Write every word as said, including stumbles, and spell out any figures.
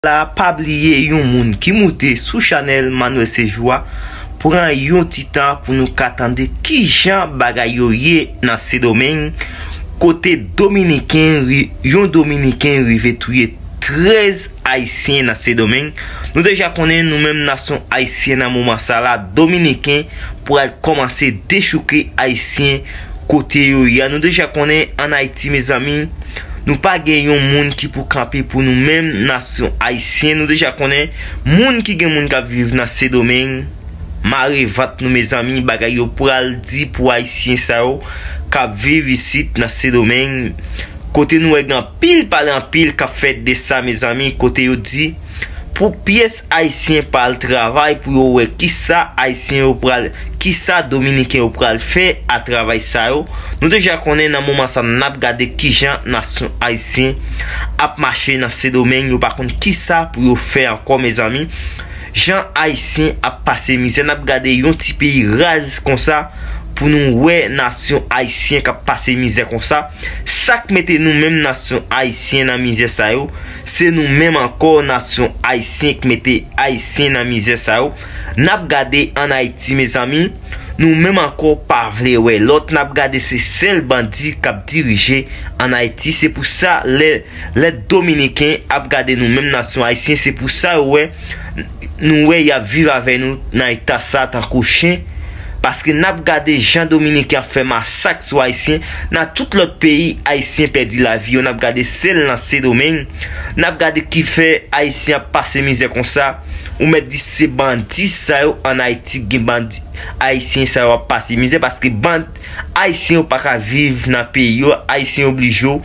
la, pa bliye yon moun ki moute sou chanèl Manuel Séjour a, pran yon ti tan pou nou ka tande kijan bagay yo ye nan Sendomeng, kote Dominiken, ri- yon Dominiken rive touye trèz Ayisyen nan Sendomeng. Nou deja konnen nou menm nasyon ayisyen nan moman sa la, Dominiken pral kòmanse dechouke Ayisyen kote yo ye a. Nou deja konnen ann Ayiti, mezanmi, nou pa gen yon moun ki pou kanpe pou nou menm nasyon ayisyen. Nou deja konnen moun ki gen moun k ap viv nan Sendomeng, mare vant nou, mezanmi, bagay yo pral di pou Ayisyen sa yo k ap viv isit nan Sendomeng. Kote nou wè gen anpil pale anpil k ap fèt de sa, mezanmi, kote yo di pou pyès Ayisyen pa al travay pou yo wè kisa Ayisyen yo pral, kisa Dominiken yo pral fè a travay sa yo. Nou deja konnen nan moman sa n ap gade kijan nasyon ayisyen ap mache nan Sendomeng, yo pa konn kisa pou yo fè ankò, mezanmi. Jan Ayisyen ap pase mizè, n ap gade yon ti peyi raz konsa pou nou wè nasyon ayisyen k ap pase mizè konsa. Sa k mete nou menm nasyon ayisyen nan mizè sa yo, se nou menm ankò nasyon ayisyen k mete Ayisyen nan mizè sa yo. N ap gade ann Ayiti, mezanmi, nou menm ankò pa vle wè lòt. N ap gade se sèl bandi k ap dirije ann Ayiti. Se pou sa, lè, lè Dominiken ap gade nou menm nasyon ayisyen, se pou sa yo wè, nou wè y ap viv avè nou nan eta sa tankou chen. Paske n ap gade jan Dominiken ap fè masak sou Ayisyen. Nan tout lòt peyi, Ayisyen pèdi lavi yo. N ap gade sèl nan Sendomeng. N ap gade ki fè Ayisyen ap pase mizè konsa. Ou mèt di se bandi sa yo ann Ayiti k gen bandi. Ayisyen sa yo ap pase mizè paske bandi Ayisyen yo pa ka viv nan peyi yo. Ayisyen oblije yo